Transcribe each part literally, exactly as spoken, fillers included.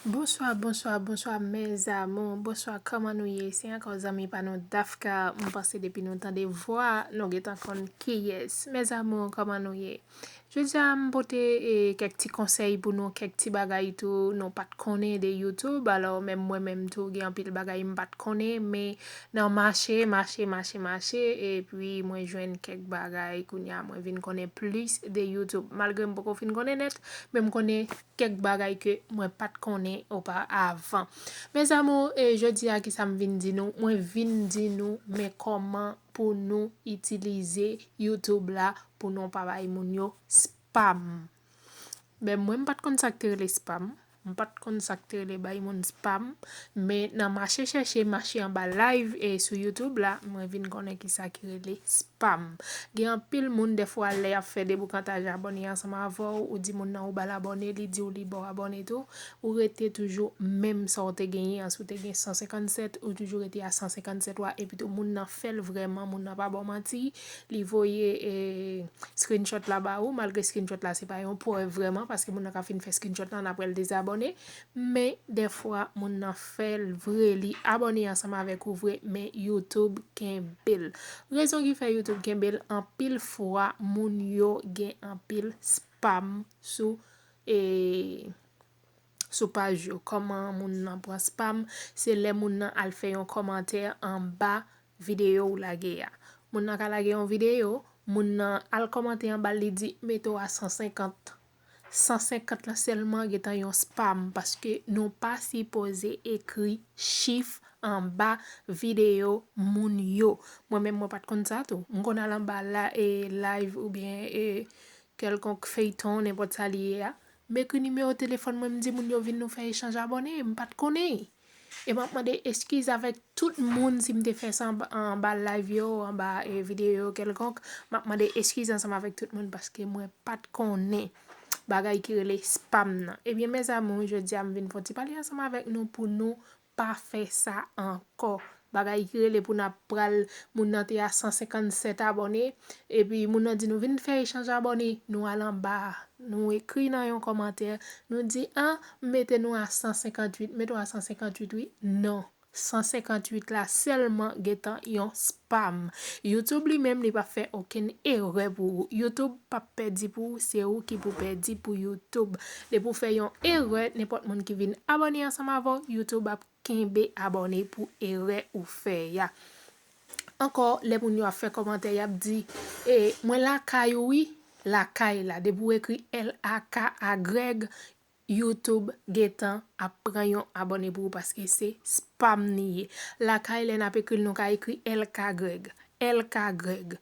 Bonswa, bonswa, bonswa, mes amours. Bonswa, kòman nou ye? Se ankò zanmi pa nou, Dafka. M panse depi nou tande vwa, nou gentan konn kiyès. Mes amours, kòman nou ye? Jodi a, m pote, e, kèk ti konsèy pou nou, kèk ti bagay tou nou pa t konnen de YouTube. Alò, menm mwen menm tou, gen anpil bagay m pa t konnen, men nan mache, mache, mache, mache, epi mwen jwenn kèk bagay, kounye a mwen vin konnen plis de YouTube. Malgre m poko fin konnen nèt, men m konnen kèk bagay ke mwen pa t konnen oparavan. Mes amours, e, jodi a, kisa m vin di nou? Mwen vin di nou, men kòman pou nou itilize YouTube la pou nou pa bay moun yo spam. Ben, mwen, m pa t konn sa k te rele spam. M pa t konn sa k te rele bay moun spam. Men nan mache chèche, mache anba live e sou YouTube la, mwen vin konnen kisa ki rele spam. Gen anpil moun, dèfwa, lè y ap fè deboukantaj abòne ansanm avè w, ou di moun nan ou ba l abòne, li di w li ba w abòne tou. Ou rete toujou menm sa w te genyen an. Si w te gen san senkannsèt, ou toujou rete a san senkannsèt ou a. Epi tou, moun nan fè l vrèman, moun nan pa ba w manti. Li voye, e, screenshot la ba ou, malgre screenshot la se pa yon prèv vrèman, paske moun nan ka fin fè screenshot la, apre l dezabòne. Men, dèfwa, moun nan fè l vre, li abòne ansanm avèk ou vre, men YouTube kenbe l. Rezon ki fè YouTube kenbe l, anpil fwa, moun yo gen anpil spam sou, e, sou paj yo. Kòman moun nan pran spam? Se lè moun nan al fè yon kòmantè anba videyo ou lage a. Moun nan ka lage yon videyo, moun nan al kòmante anba l, li di, "Mete w a san senkant." San senkant la sèlman gentan yon spam, paske nou pa sipoze ekri chif anba videyo moun yo. Mwen menm, mwen pa t konn sa tou. M konn al anba la, e, live oubyen, e, kèlkonk feyton, nenpòt sa li ye a. M ekri nimewo telefòn mwen, m di moun yo vin nou fè echanj abòne, m pa t konnen. E m ap mande eskiz avèk tout moun si m te fè sa anba, anba live yo, anba, e, videyo kèlkonk. M ap mande eskiz ansanm avèk tout moun paske mwen pa t konnen bagay ki rele spam nan. Ebyen, mes amours, jodi a m vin fè yon ti pale ansanm avèk nou pou nou pa fè sa ankò. Bagay ki rele pou n ap pral, moun nan te a san senkannsèt abòne, epi moun nan di nou vin fè echanj abòne, nou al anba, nou ekri nan yon kòmantè, nou di, "An, m mete nou a san senkantuit, mete w a san senkantuit wi." Non, san senkantuit la sèlman gentan yon spam. YouTube li menm, li p ap fè okenn erè pou ou. YouTube p ap pèdi pou ou, se ou ki pou pèdi pou YouTube. Depi w fè yon erè, nenpòt moun ki vin abòne ansanm avè w, YouTube ap kenbe abòne pou erè ou fè a. Ankò, lè moun yo ap fè kòmantè, y ap di, "E, mwen lakay ou wi." Lakay la, depi w ekri L A K A Y, YouTube gentan ap pran yon abòne pou ou paske se spam li ye. Lakay, lè n ap ekri l, nou ka ekri L K Y, L K Y.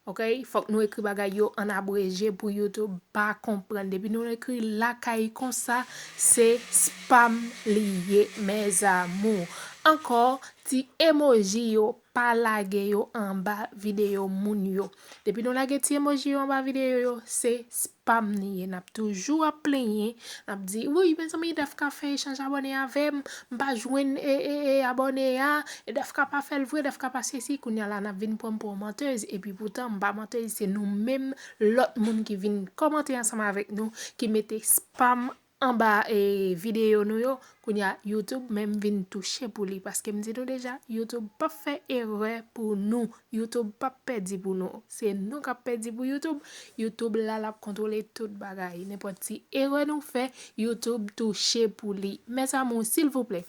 Oke? Fòk nou ekri bagay yo an abreje pou YouTube pa konprann. Depi nou ekri lakay konsa, se spam li ye, mes amours. Ankò, ti emoji yo, pa lage yo anba videyo moun yo. Depi nou lage ti emoji yo anba videyo yo, se spam li ye. N ap toujou ap plenyen, n ap di, "Wi, mezanmi, Dafka fè echanj abòne avè m, m pa jwenn, e, e, e, abòne a, e Dafka pa fè l vre, Dafka pa sesi." Kounye a la, n ap vin pran m pou yon mantèz, epi poutan, m pa mantèz, se nou menm, lòt moun ki vin kòmante ansanm avèk nou, ki mete spam anba, e, videyo nou yo. Kounye a, YouTube menm vin touche pou li, paske m di nou deja, YouTube p ap fè erè pou nou. YouTube p ap pèdi pou nou. Se nou k ap pèdi pou YouTube. YouTube la, l ap kontwole tout bagay. Nenpòt ti erè nou fè, YouTube touche pou li. Mes amours, silvouplè,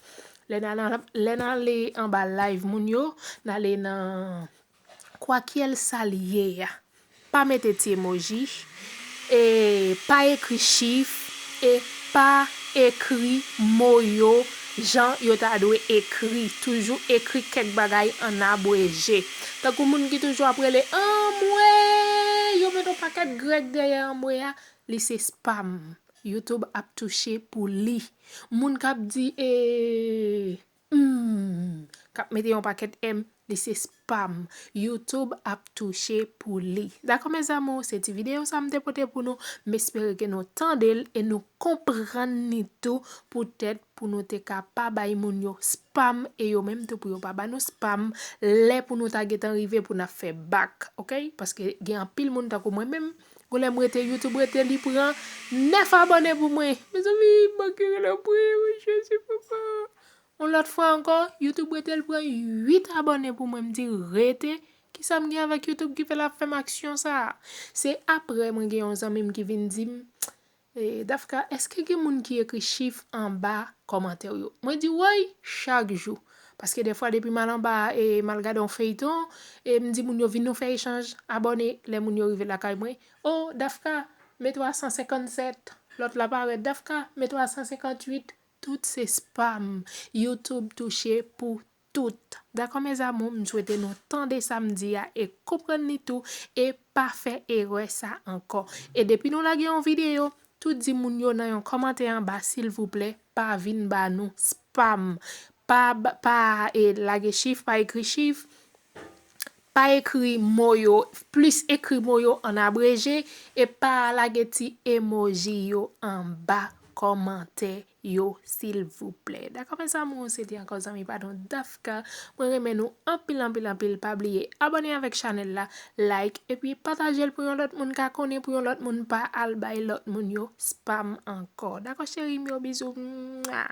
lè n al, lè n ale anba live moun yo, n ale nan kwakyèl sa l ye a. Pa mete ti emoji, e pa ekri chif, e pa ekri mo yo jan yo ta dwe ekri. Toujou ekri kèk bagay an abreje. Tankou moun ki toujou ap rele anmwe, yo met yon pakèt grèg dèyè anmwe a, li se spam. YouTube ap touche pou li. Moun k ap di, e, hmm, k ap mete yon pakèt M, li se spam. YouTube ap touche pou li. Dakò, mes amours, se ti videyo sa m te pote pou nou. M espere ke nou tande l e nou konprann li tou, poutèt pou nou te ka pa bay moun yo spam e yo menm tou pou yo pa ba nou spam lè pou nou ta gentan rive pou n ap fè bak, oke? Paske gen anpil moun tankou mwen menm, Gon lè m rete YouTube, rete li pran nèf abòne pou mwen. Mezanmi, manke rele pou Jezi papa. Yon lòt fwa ankò, YouTube rete l pran uit abòne pou mwen. M di rete, kisa m gen avèk YouTube ki fè l ap fè m aksyon sa a? Se apre mwen gen yon zanmi m ki vin di m, e, Dafka, èske gen moun ki ekri chif anba kòmantè w yo? Mwen di woy, chak jou. Paske defwa depi m al anba e m al gade yon feyton, e m di moun yo vin nou fè echanj, abòne, lè moun yo rive lakay mwen, o, Dafka, me twa san senkann sèt, lòt la parèt, Dafka, me twa san senkann uit, tout se spam. YouTube touche pou tout. Dakò, mezamou, m swete nou tande sa m di a e konprann li tou e pa fè erè sa ankò. E depi nou lage yon videyo, tou di moun yo nan yon kòmantè anba, silvouplè, pa vin ba nou spam. Pa, ba- pa e, lage chif, pa ekri chif, pa ekri mo yo, plis ekri mo yo an abreje, e pa lage ti emoji yo anba kòmantè yo, silvouplè. Dakò, mezamou, se te ankò zanmi pa nou Dafka. Mwen renmen nou anpil, anpil, anpil. Pa bliye abòne avèk chanèl la, like, epi pataje l pou yon lòt moun ka konnen, pou yon lòt moun pa al bay lòt moun yo spam ankò. Dakò, cheri m yo, bizou. Mwa.